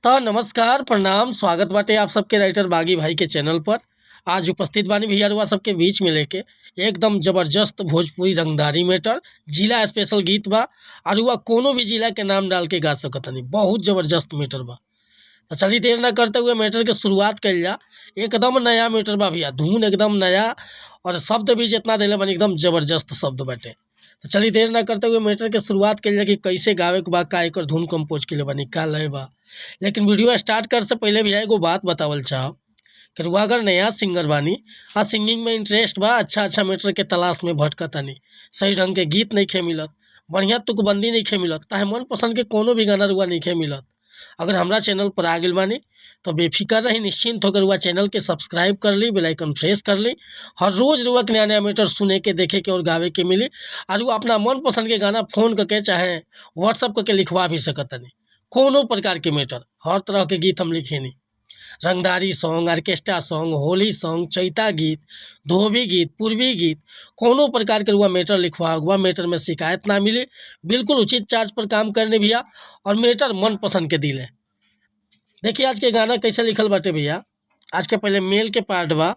तो नमस्कार, प्रणाम, स्वागत बाटे आप सबके राइटर बागी भाई के चैनल पर। आज उपस्थित बानी भैया रुआ सबके बीच में लेके एकदम जबरदस्त भोजपुरी रंगदारी मैटर जिला स्पेशल गीत बा और रुआ कोनो भी जिला के नाम डाल के गा सकतनी। बहुत जबरदस्त मैटर बा। तो चलिए देर ना करते हुए मैटर के शुरुआत कइल जा। एकदम नया मैटर बा भैया, धुन एकदम नया और शब्द भी जितना देले बानी एकदम जबरदस्त शब्द बाटे। तो चलिए देर ना करते हुए मैटर के शुरुआत कइल जा कि कैसे गावे के बा, का एकर धुन कंपोज कइले बानी, का लय बा। लेकिन वीडियो स्टार्ट कर से पहले भैया एगो बात बतावल चाहब कि रुआ अगर नया सिंगर बानी आ सिंगिंग में इंटरेस्ट बा, अच्छा अच्छा मैटर के तलाश में भटकतानी, सही ढंग के गीत नइखे मिलत, बढ़िया तुकबंदी नइखे मिलत, ताहे मनपसंद के कोनो भी गाना रुआ नइखे मिलत, अगर हमरा चैनल पर आ गइल बानी तो बेफिक्र रही, निश्चिंत होकर रुआ चैनल के सब्सक्राइब कर ली, बेल आइकन प्रेस कर ली। हर रोज़ रुआ के नया नया मैटर सुने के, देखे के और गावे के मिली और रुआ अपना मनपसंद के गाना फ़ोन करके चाहे व्हाट्सअप करके लिखवा भी सकतनी। कोनो प्रकार के मैटर, हर तरह के गीत हम लिखेनी, रंगदारी song, orchestra song, Holi song, Chaita गीत, धोबी गीत, पूर्वी गीत, कोनो प्रकार के रुआ मैटर लिखवा मैटर में शिकायत ना मिली। बिल्कुल उचित चार्ज पर काम करने भैया और मैटर मन पसंद के दिले। देखिए आज के गाना कैसे लिखल बाटे भैया। आज के पहले मेल के पार्ट बा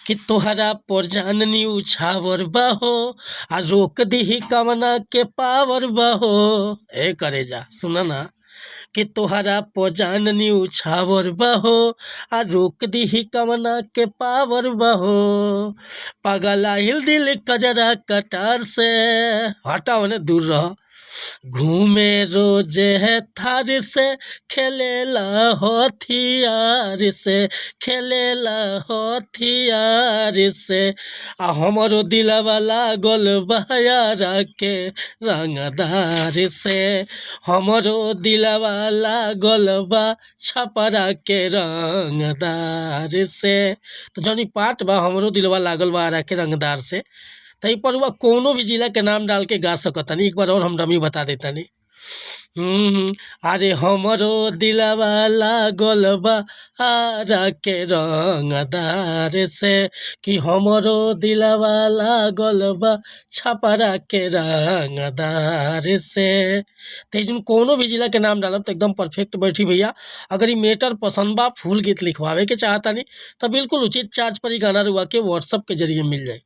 कि तोहरा पर जाननी उछावर बहो आ रोक दीही कवना के पावर बहो। ए करे जा सुन ना कि तोहरा पर जाननी उछावर बहो आ रोक दीही कवना के पावर बहो। पागल आइल दिल कजरा कटार से, हटा ओने दूर रह, घूमे रोजे है थार से, खेलेला हथियार से, खेलेला हथियार से, आ हमरो दिलवा लागल बयारा के रंगदार से, हमरो दिलवा लागल बा छपरा के रंगदार से। तो जौन ई पार्ट बा हमरो दिलवा लागल बा आरा के रंगदार से, त ई पर कोनो भी जिला के नाम डाल के गा सकतनी। एक बार और हम डमी बता देतानी। अरे हमरो दिलवा लागल बा आरा के रंगदार से, कि हमरो दिलवा लागल बा छपरा के रंगदार से। तो जौन कोनो भी जिला के नाम डालब तो एकदम परफेक्ट बैठी भैया। अगर ई मैटर पसंद बा, फुल गीत लिखवावे के चाहतानी तो बिल्कुल उचित चार्ज पर ई गाना रुआ के व्हाट्सअप के जरिए मिल जाई।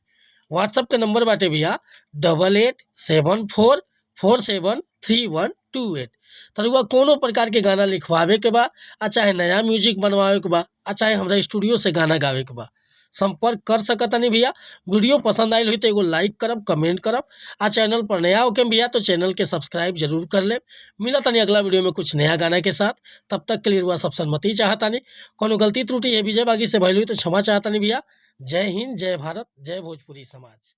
व्हाट्सअप के नंबर बाटे भैया 8874 47 31 28। तो रुआ कोनो प्रकार के गाना लिखवावे के बा आ चाहे नया म्यूजिक बनवावे के बा आ चाहे हमरा स्टूडियो से गाना गावे के बा, संपर्क कर सकतनी भैया। वीडियो पसंद आयल हुई तो एगो लाइक करब, कमेंट करब आ चैनल पर नया होके भैया तो चैनल के सब्सक्राइब जरूर कर ले। मिला तनी अगला वीडियो में कुछ नया गाना के साथ, तब तक के लिए रुआ सब सहमति चाहतानी। कोनो गलती त्रुटि है विजय बागी से भइल हुई तो क्षमा चाहतानी भैया। जय हिंद, जय भारत, जय भोजपुरी समाज।